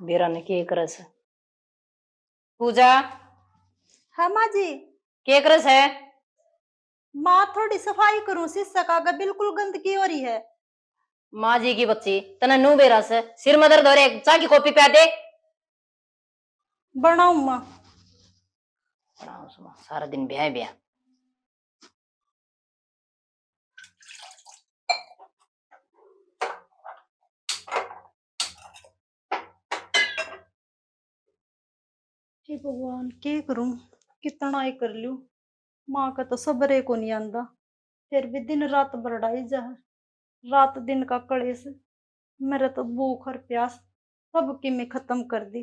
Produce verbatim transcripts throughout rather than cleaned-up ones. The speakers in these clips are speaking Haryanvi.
बेरा ने के करे से? पूजा, हाँ माँ जी। के करे से? माँ, थोड़ी सफाई करूँ, शीशा का आगे बिल्कुल गंदगी हो रही है। माँ जी की बच्ची, तने नू बेरा से, सिर में दर्द हो रहा है, चाय की कॉपी प्या दे। बनाऊँ माँ। बनाऊँ से माँ, सारा दिन ब्याह ब्याह। हे भगवान, के करूं, कितना ही कर लूं, माँ का तो सबर ही कोनी आंदा, फिर भी दिन रात बरड़ाई जा है। रात दिन का कलेश, मेरे तो भूख और प्यास सब की मैं खत्म कर दी।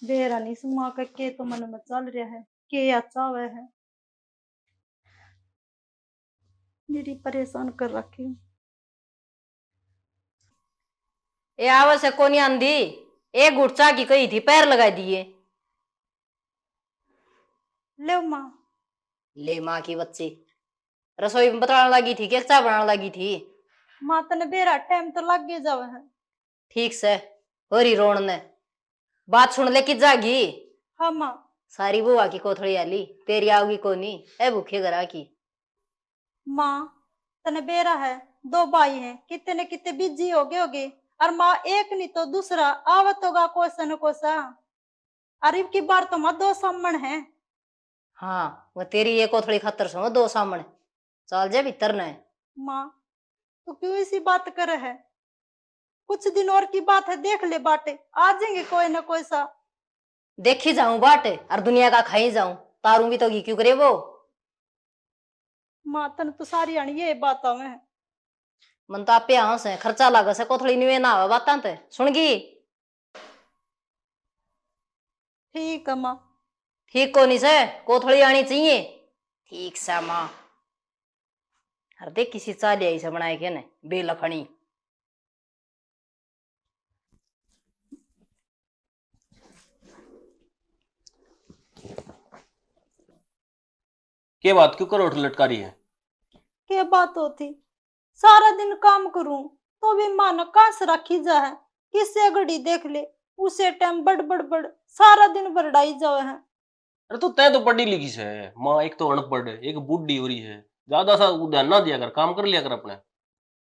बेरा नहीं इस माँ का के तो मन में चल रहा है, के या चावे है, मेरी परेशान कर रखी। ए आवे से कोनी आंदी, एक घुट चाह की कही थी, पैर लगा दिए। ले माँ। ले माँ की बच्ची, रसोई में बतलाने लगी थी, के चाय बनाने लगी थी? माँ, तने बेरा टाइम तो लग गए जावे है। ठीक से, हो रही रोण ने। बात सुन ले, कित जागी? हाँ माँ। सारी बुआ की कोथली आली, तेरी आओगी कोनी, ए भूखे घरा की। माँ, तने बेरा है, दो भाई हैं, कितने न कितने बिजी हो गए होगे। और माँ, एक नहीं तो दूसरा आवत होगा कोसा न कोसा। और इब की बार तो माँ दो सामण है। हाँ, वो तेरी एक कोथली खातर सो दो सामण। चाल जे भीतर ने। माँ, तू क्यों इसी बात करे है? कुछ दिन और की बात है, देख ले बाटे, आ जाएंगे कोई ना कोई सा। देखी जाऊं बाटे, और दुनिया का खाई जाऊं, तारू भी तो घी क्यों करे वो। माँ, तन तो सारी आनी ये बात आवे है। मन तो आपे हाँ से खर्चा लागे से, कोथली निवे ना आवे बातां ते, सुन गई? ठीक है माँ। ठीक कोनी से, कोथली आनी चाहिए। ठीक सा माँ। अरे देख किसी चाली आई से बनाए के ने, बेलखनी। के बात क्यों करोट लटका रही है? के बात होती, सारा दिन काम करूं तो भी मन कांस रखी जा है। किसे घड़ी देख ले, उसे टाइम बड़ बड़ बड़ सारा दिन बरड़ाई जावे है। अरे तो तै तो पढ़ी लिखी से माँ, एक तो अनपढ़, एक बूढ़ी हो रही है, ज्यादा सा ध्यान ना दिया कर, काम कर लिया कर अपने।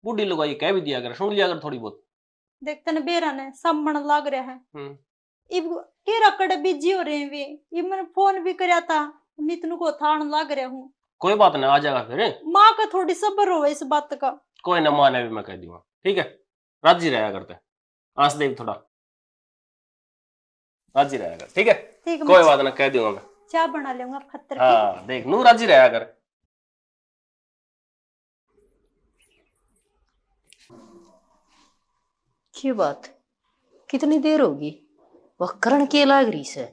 बूढ़ी लुगाई कह भी दिया कर, सुन लिया कर थोड़ी बहुत। देख तने बेरा ने सामण लाग रहा है। हम्म। इब के रकड़ बिजी हो रहे हैं वे, इब मैंने फोन भी करया था, नित नु को थान लाग रहा हूँ। कोई बात ना, आ जाएगा फिर। माँ का थोड़ी सब्र हो इस बात का। कोई ना, माँ ने भी मैं कह दूंगा, ठीक है, राजी रहा करते। आस देव थोड़ा राजी रहा कर, ठीक है? ठीक है, कोई बात ना, कह दूंगा मैं। चाय बना लूंगा फत्तर की। हाँ, देख नू राजी रहा कर। की बात, कितनी देर होगी? वह करण के लाग रही से?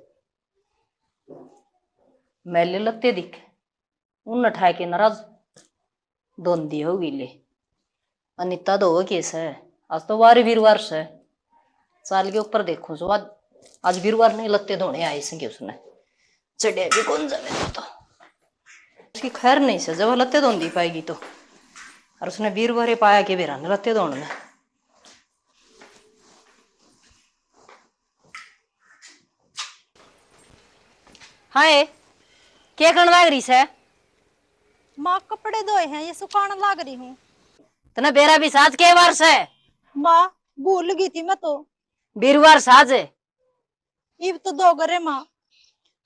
मैले लत्ते दिख उन ठा के नाराज धोंदी होगी ले। अनिता धोवे के सै, आज तो वार वीरवार सै। चाल के ऊपर देखूं सो आज, आज वीरवार नहीं, लत्ते धोने आए संगे उसने। चढ़िया भी कौन जावे तो, उसकी खैर नहीं सै, जब लत्ते धोंदी पाएगी तो। और उसने वीरवारे पाया के बेरा ने लत्ते धोने में। हाय, के करण लाग रही सै? माँ, कपड़े धोए हैं, ये सुखाण लाग रही हूँ। तने बेरा भी साज के वार सै? माँ, भूल गई थी मैं तो। बीरवार साज। इब तो दो घरे माँ।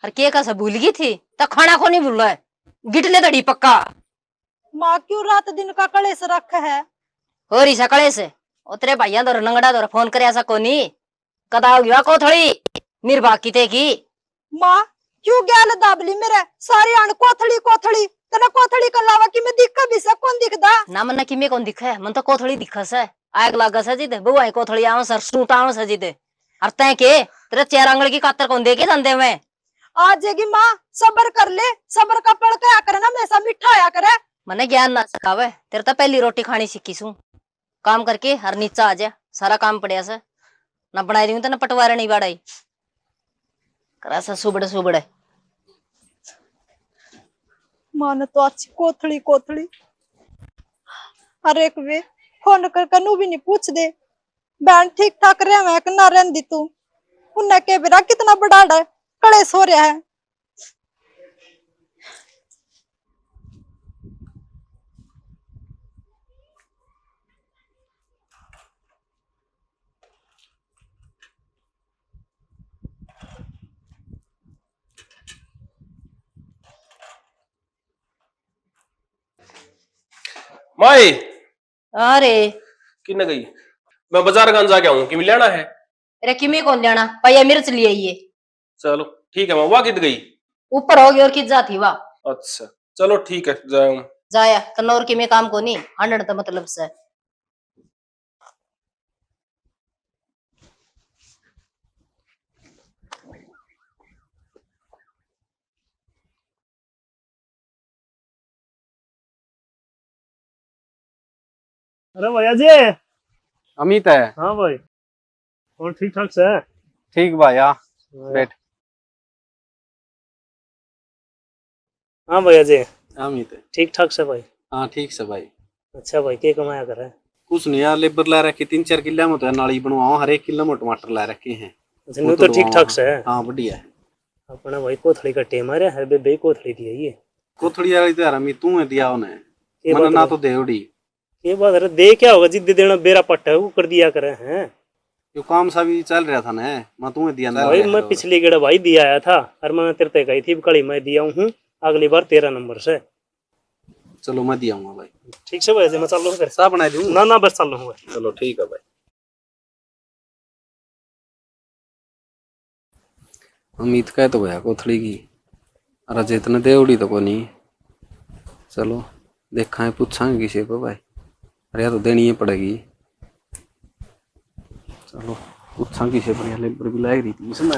अरे के का सा भूल गई थी? तो खाना को नहीं भूला है। गिटले धड़ी पक्का। माँ, क्यों रात दिन का कलेश रख है? हो रही सा कलेश। ओ तेरे भाइयां दौर, लंगड़ा दौर फोन करया सा कोनी? कदा होगी वा कोथली? निर्भाग की ते की। माँ, क्यों गैल दाबली मेरे? सारी आन कोथली, कोथली। तने कोथली के अलावा किमे दिखे भी से? कौन दिखदा? ना, मन्ने किमे कौन दिखे, मन तो कोथली दिखे से। आग लागे से जिद, बुआई कोथली आवे से, सूट आवे से जिद। और तै के, तेरे चार आंगल की कातर कौन दे के जांदे मैं? आ जाएगी माँ, सबर कर ले, सबर का फल कहा करे ना, हमेशा मीठा आया करे। मने ज्ञान ना सिखावे, तेरे तो पहली रोटी खानी सीखी सूं। काम करके हर नीचा आ जा, सारा काम पड़या से, ना बनाई दूं तो ना पटवारे नहीं बाड़ाई। करा सा सुबड़े सुबड़े। माँ ने तो अच्छी कोथली कोथली, हर एक वे फोन करके नू भी नहीं पूछ दे, बहन ठीक ठाक रहवे कि ना रहंदी तू। उन्हें के बेरा कितना बड़ा है, कलेश हो रहा है। माई। अरे। किन्ने गई? मैं बाजार खान जाके आऊं, किमी लेना है? अरे किमी कौन लेना, पाया मिर्च ले आइए। चलो ठीक है माँ, वाह कित गई? ऊपर होगी और कित जाती वाह। अच्छा चलो ठीक है, जाऊं। जाया तन्ने और किमी काम को नहीं, हांडण तो मतलब से। अरे भैया जी। अमित है। हाँ भाई। और ठीक ठाक से? ठीक भाई, आ। हाँ। बैठ। हाँ भैया जी। अमित है। ठीक ठाक से भाई? हाँ ठीक से भाई। अच्छा भाई, के कमाया करे? कुछ नहीं यार, लेबर ला रखी तीन चार किला में, तो नाली बनवाओ, हर एक किला में टमाटर ला रखे हैं। अच्छा, वो न्यू तो तो ठीक ठाक से है। हाँ बढ़िया है। अपना भाई कोथली का टेम आ रहा है, बे, बे कोथली दी है ये। कोथली वाली तो यार अमित तू है दिया उन्हें। के मने बात ना है? तो देवड़ी। के बात है, दे क्या होगा, जिद्दे देना बेरा पट्टा है, वो कर दिया करे हैं। यो काम सा भी चल रहा था ना, मैं तुम्हें दिया ना भाई, मैं पिछली गेड़ा भाई दिया आया था, और मैंने तेरे ते कही थी, "काली मैं दिया हूँ, अगली बार तेरा नंबर से।" चलो, मैं दिया हूँ भाई। ठीक से भाई, मैं चल रहा हूँ फिर। चाय बना दूँ? ना, ना, बस चल रहा हूँ भाई। चलो, ठीक है भाई। अमित का तो भैया कोथली की, अरे जितने देवड़ी तो कोनी। चलो देखा, पूछा किसी पे भाई, अरे या तो देनी ही पड़ेगी। चलो पूछा किसी पर, लेबर भी लाग रही थी इसमें।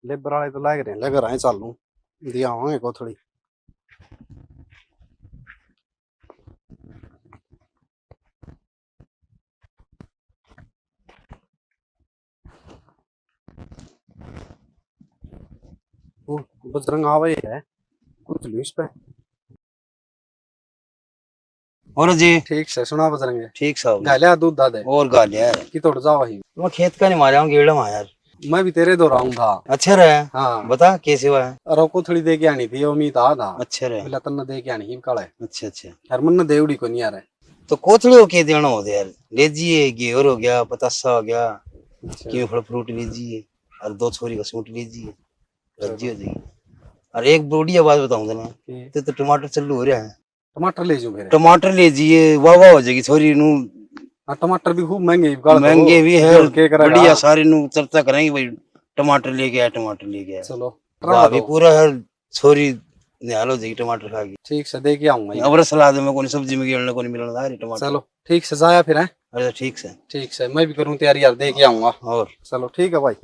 लेबर वाले तो लाग रहे हैं, लेकर आए चालू, दिया होंगे कोथली। ओ, बजरंग आवे है, कुछ लो इस पे। और जी? ठीक से सुना बजरंग। ठीक साहब। घालिया दूध दादे। और घालिया है। कि तोड़ जावा ही। मैं खेत का नहीं मारा हूँ, गेड़ा में यार। मैं भी तेरे दो आऊँ था। अच्छा रहा। हाँ। बता कैसे हुआ है? अरे कोथली दे के आनी थी, अमित आ था। अच्छा रहा। बोला तन्ने दे के आनी ही काले। अच्छा, अच्छा। यार मन्ने देवड़ी को नहीं यार। तो कोथली को के देना होता यार? ले जिए, घेवर हो गया, पतासा हो गया, अच्छा। किवी फल फ्रूट ले जिए, और दो छोरी का सूट ले जिए, राजी हो जाएगी। और एक बढ़िया बात बताऊं तने, के? ते तो टमाटर चालू हो रहा है। टमाटर ले जाऊं फिर? टमाटर ले जिए, वाह वाह हो जाएगी छोरी नू। हाँ, टमाटर भी खूब महंगे, महंगे भी है, बढ़िया, सारी नू चर्चा करेंगे भाई, टमाटर लेके आया, टमाटर लेके आया। चलो, भाभी पूरा है, छोरी निहाल हो जाएगी टमाटर खा के। ठीक से, दे के आऊंगा ये। अब सलाद में कोनी, सब्जी में गेलने कोनी मिलने आ रही टमाटर। चलो, ठीक से, जाया फिर, हैं? अरे, ठीक से। ठीक से, मैं भी करूँ तैयारी यार, दे के आऊंगा। और? चलो, ठीक है भाई।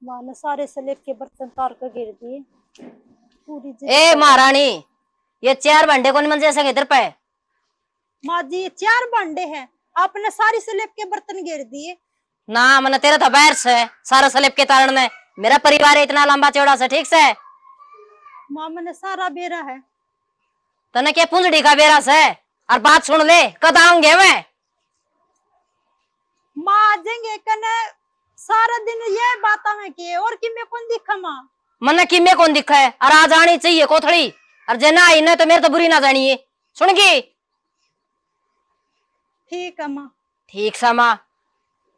माँ ने सारे स्लेब के बर्तन तार के घेर दिए। पूरी जिद ए महारानी, ये चार भांडे कौन मंजे से इधर पे? माँ जी, ये चार भांडे हैं, आपने सारी स्लेब के बर्तन घेर दिए। ना, मैंने तेरा तो बैर से, सारा स्लेब के तारण ने। मेरा परिवार इतना लंबा चौड़ा से, ठीक से? माँ, मैंने सारा बेरा है। तने के पूंजड़ी का बेरा से? और बात सुन ले, कद आऊंगे मैं? माँ आ जाएंगे कने, सारा दिन ये बात में के, और किमे कौन दिखा माँ? मन्ने किमे कौन दिखा है, और आ जानी चाहिए कोथली, और जे ना आई ना तो मेरे तो बुरी ना जानी है, सुन गई? ठीक है माँ। ठीक सा माँ,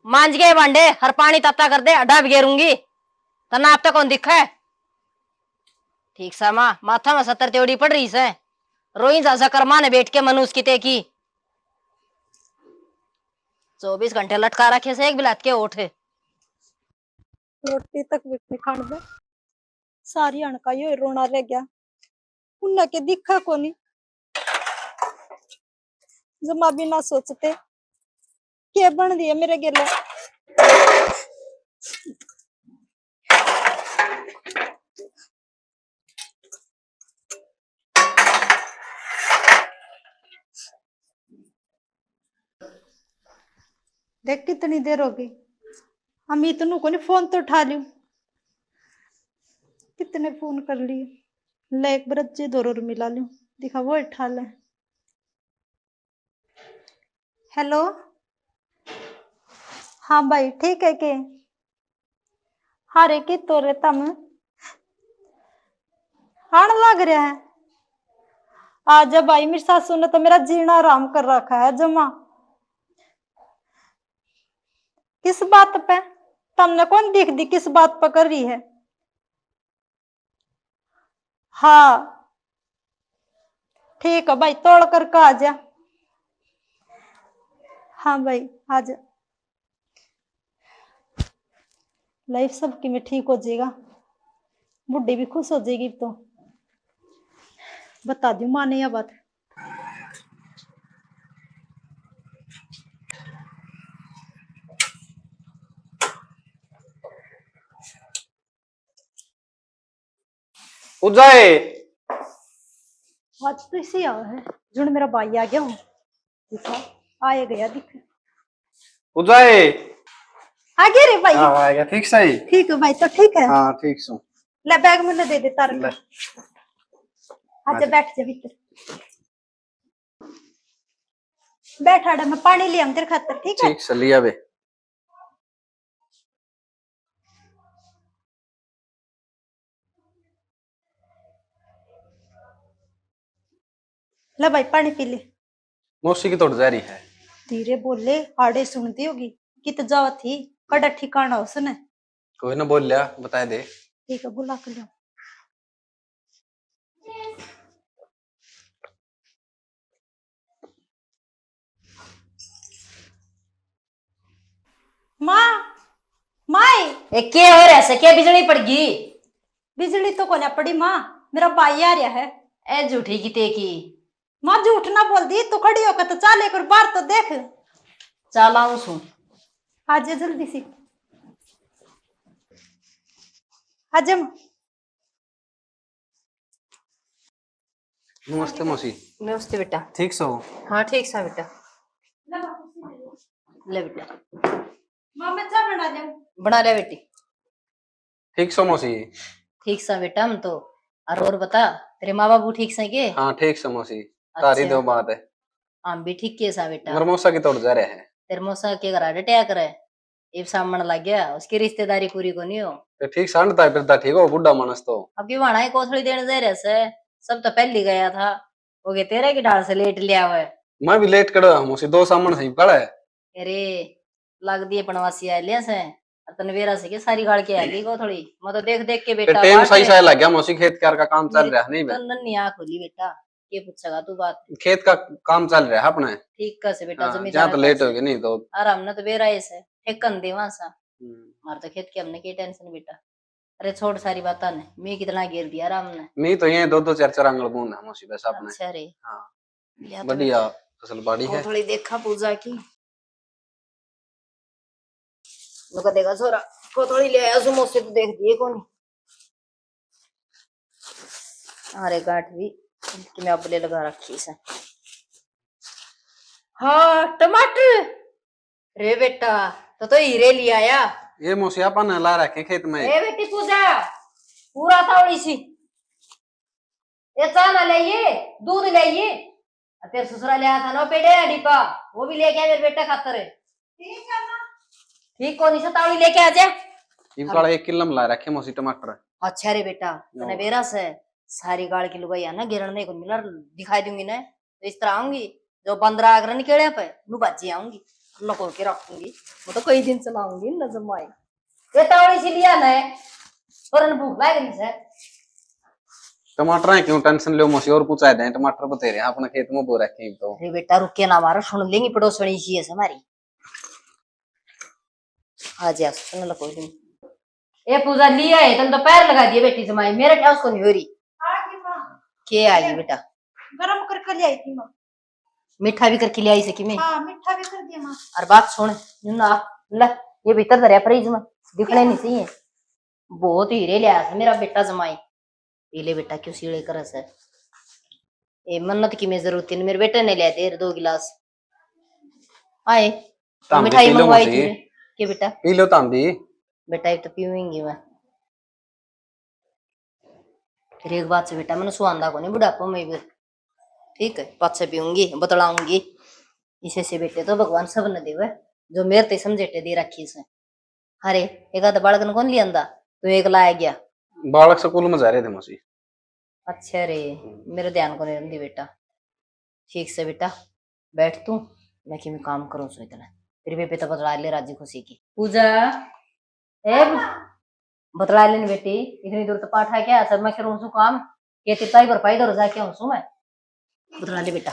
मांज के भांडे, हर पानी ताता कर दे, अड्डा भी गेरूंगी, तन्ने आप तो कौन दिखा है? ठीक सा माँ, माथा में सत्तर त्योड़ी पड़ रही से। रोई जा सा कर माँ ने बैठ के मनुष्य की ते की। चौबीस घंटे लटका रखे से एक बिलात के ओठ। रोटी तक भी नहीं खाण दे। सारी हणका यो रोना रह गया। उन्हें के दिखा कोनी। जमा भी ना सोचते। के बन दिए मेरे गेले। देख कितनी देर होगी, अमित नु कोनी फोन तो उठा लियो। कितने फोन कर लिए, ले एक बार अच्छे दौर और मिला लियो, दिखा वो उठा ले। हेलो, हाँ भाई, ठीक है के? हाँ रे, की तो रे तम आण लाग रहा है। आजा भाई, मेरी सासू ने तो मेरा जीना हराम कर रखा है जमा। किस बात पे? तमने कौन दिख दी किस बात पे कर रही है? हाँ, ठीक है भाई, तोड़ करके आ जा। हाँ भाई, आ जा। लाइफ सबकी में ठीक हो जाएगा, बुढ़ी भी खुश हो जाएगी। तो बता दूं माँ ने यह बात। उजाए। आज तो इसी आवा है, जुन मेरा भाई आ गया हूँ। देखा, आए गया दिख। उजाए। आ गया रे भाई। हाँ, आ गया, ठीक सही। ठीक है भाई, तो ठीक है। हाँ, ठीक सू। ले, बैग में दे दे तार। ले। अच्छा, बैठ जा भीतर। बैठ आड़ा, मैं पानी ले आऊं तेरे खातर, ठीक है? ठीक से लिया बे। ले भाई, पानी पी ले। मौसी की तोड़ जा रही है। धीरे बोले, आड़े सुनती होगी। कित जावा थी, कड़ा ठिकाना उसने। कोई ना बोल लिया, बता दे। ठीक है, बुला के लो। माँ, माई। ए, के हो रहा है? क्या बिजली पड़ गई? बिजली तो कोन्या पड़ी माँ, मेरा भाई आ रहा है। ए झूठी की ते की। माँ झूठ ना बोल दी, तू खड़ी होकर तो चाल एक बार तो देख। चाल आऊं सू। आ जा जल्दी सी। आ जा माँ। नमस्ते मौसी। नमस्ते बेटा। ठीक सो? हाँ ठीक सा बेटा। ले बेटा। माँ मैं चाय बना ले। बना ले बेटी। ठीक सो मौसी। ठीक सा बेटा हम तो। और और बता, तेरे माँ बाबू ठीक से के? हाँ ठीक सो मौसी। अच्छा। तारी दो बात है। हम भी ठीक के सा बेटा। मरमोसा की तोड़ जा रहे हैं। तेरे मौसा के घर अटैक करे। इब सामण लग गया, उसकी रिश्तेदारी पूरी कोनी हो। ते ठीक सांडता है फिरता, ठीक हो बुढ़ा मानस तो। अब की वाणा ही कोथली देने दे रहे से, सब तो पहली गया था। वो के तेरे की ढाल से लेट लिया हुआ है। मैं भी लेट कड़ा हूँ, उसी दो सामण से कड़ा है। अरे, लग दिए पनवासी आ लिया से, और तने बेरा से के सारी गाल के आ गई कोथली। मैं तो देख देख के बेटा टाइम सही सही लग गया, मौसी खेत कार का काम चल रहा नहीं। तो नन्नी आँख होली बेटा, के पूछेगा तू बात? खेत का काम चल रहा है अपने। ठीक का से बेटा, हाँ, जमींदार जहाँ तो लेट हो गए नहीं तो। और हमने तो बेरा ऐसे ठेकन देवा सा। हम्म। मार तो खेत की हमने की टेंशन बेटा। अरे छोड़ सारी बातां ने, मैं कितना घेर दिया राम ने। मैं तो ये दो दो चार चार आंगल बूंद है मौसी बस अपने। अच्छा रे। हाँ। बढ़िया तो फसल बाड़ी है। थोड़ी देखा पूजा की। नुका देखा छोरा, को थोड़ी ले आया समोसे तो देख दिए कोनी। अरे गांठ भी कि मैं अपने लगा रखी से। हाँ टमाटर। रे बेटा, तो तो हीरे ले आया। ये मौसी अपन ला रखे खेत में। ए बेटी पूजा, पूरा तावड़ी सी। ये चाह ना लाइए, दूध लाइए। तेरे ससुरा ले आया था ना पेड़े अड़ी पा, वो भी लेके आ मेरे बेटे खातर। ठीक है माँ। ठीक कोनी से तावड़ी लेके आ जा। इब काला एक किलो में ला रखे मौसी टमाटर। अच्छा रे बेटा, तने बेरा से सारी गाल की लुगाई है ना, गिरण नहीं को मिलर दिखाई दूंगी ना। तो इस तरह आऊंगी, जो बंदर आकर निकले पे, नु बाजी आऊंगी, लको के रखूंगी। मैं तो कई दिन चलाऊंगी न जमाई। ये तावड़ी सी लिया ना, और न भूख लाग रही से। टमाटर है, क्यों टेंशन लियो मौसी, और कुछ आ जाए, टमाटर बतेरे हैं अपने खेत में बो रखे हैं तो। अरे बेटा रुके ना मारो, सुन लेंगी पड़ोसनी सी है हमारी। आ जा, सुन लो कोई नहीं। ए पूजा, लिया है, तन तो पैर लगा दिए बेटी जमाई, मेरे क्या उसको नहीं हो रही। आ गई माँ। के आ गई बेटा? गरम करके ले आई थी माँ। मीठा भी करके ले आई से कि मैं? हाँ, मीठा भी कर दिया माँ। और बात सुन, यूं ना, ले, ये भीतर धरया फ्रिज में, दिखने नहीं चाहिए। बहुत हीरे ले आया था मेरा बेटा जमाई। पी ले बेटा, क्यों सीले कर से? ए मन्नत की मैं जरूरत नहीं, मेरे बेटे ने ले दे दो गिलास। आए, ताम भी मिठाई पी लो मंगवाई मौसी। थी। के बेटा? पी लो ताम भी। बेटा, एक तो पीऊंगी मैं। फिर एक बात से बेटा, मैंने सुहांदा को नहीं बुढ़ापा में भी। ठीक है, पाछे पीऊंगी, बतलाऊंगी। इसे से बेटे तो भगवान सब न देवे, जो मेरे ते समझेटे दे रखी से। अरे, एक आध बालक ने कौन लियांदा? तू एक लाया गया। बालक स्कूल में जा रहे थे मौसी। अच्छा रे, मेरे ध्यान को नहीं रहंदी बेटा। ठीक से बेटा, बैठ तू, मैं किमें काम करूं सो इतना। तेरी बेबे तो बतला ले राजी खुशी की। पूजा, ए, बतला लेन बेटी, इतनी दूर तो पाठा क्या सब मैं करूं सु काम? ये तिताई भरपाई दौर जाके हूं सु मैं। बतला ले बेटा।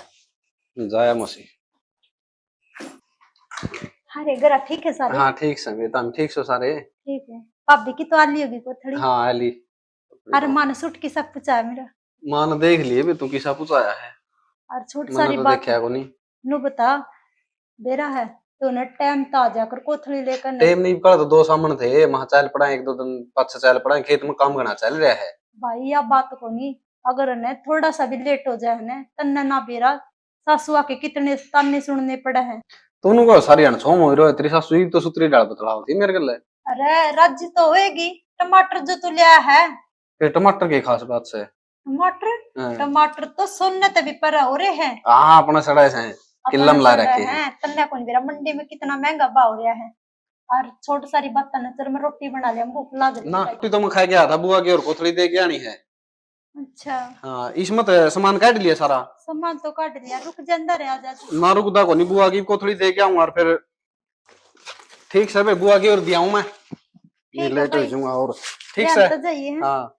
जाया मौसी। अरे, घरा ठीक है सारे? हाँ, ठीक से बेटा, हम ठीक सो सारे। ठीक है। भाभी की तो आली होगी कोथड़ी? हाँ, आली। अरे, माँ ने सूट किसा पूछा है मेरा? माँ ने देख लिए भी तू किसा पूछाया है। और छोटी मैंने सारी तो बात देखा को नहीं। नु बता, बेरा है, तूने टाइम तो आ जाकर कोथड़ी लेकर ने। टाइम नहीं, कल तो दो सामने थे, वहां चल पड़ा एक दो दिन, पाछे चल पड़ा, खेत में काम घना चल रहा है। भाई, या बात को नहीं, अगर ने थोड़ा सा भी लेट हो जाए ने, तन्ने ना बेरा, सासू आके कितने ताने सुनने पड़े हैं। तूने को सारी अनछोम हो रहो, तेरी सासू ही तो सुतरी डाल बतलाव थी मेरे गले। अरे, राजी तो होएगी, टमाटर जो तू लिया है। फिर टमाटर की खास बात से? टमाटर? हाँ। टमाटर तो सोने ते भी परा हो रहे हैं। हाँ, अपना सड़ा से हैं, अपना किल्लम ला सड़ा रखे हैं। हैं। तन्ने कौन बेरा मंडी में कितना महंगा भाव हो रहा है, और छोटी सारी बात ना, चल मैं रोटी बना लिया, भूख लाग रही ना, है। रोटी तो मैं खा के आया था, बुआ की और कोथड़ी दे के आनी है। अच्छा। हाँ, इसमें तो सामान काट लिया सारा। सामान तो काट लिया, रुक जा, अंदर आ जा तू। ना रुकदा को नहीं, बुआ की कोथड़ी दे के आऊँ और फिर ठीक से बे, बुआ की और दिया हूँ मैं। ये ठीक है लेट हो भाई। जाऊंगा और। ठीक ध्यान से? तो जाइए, हैं? हाँ।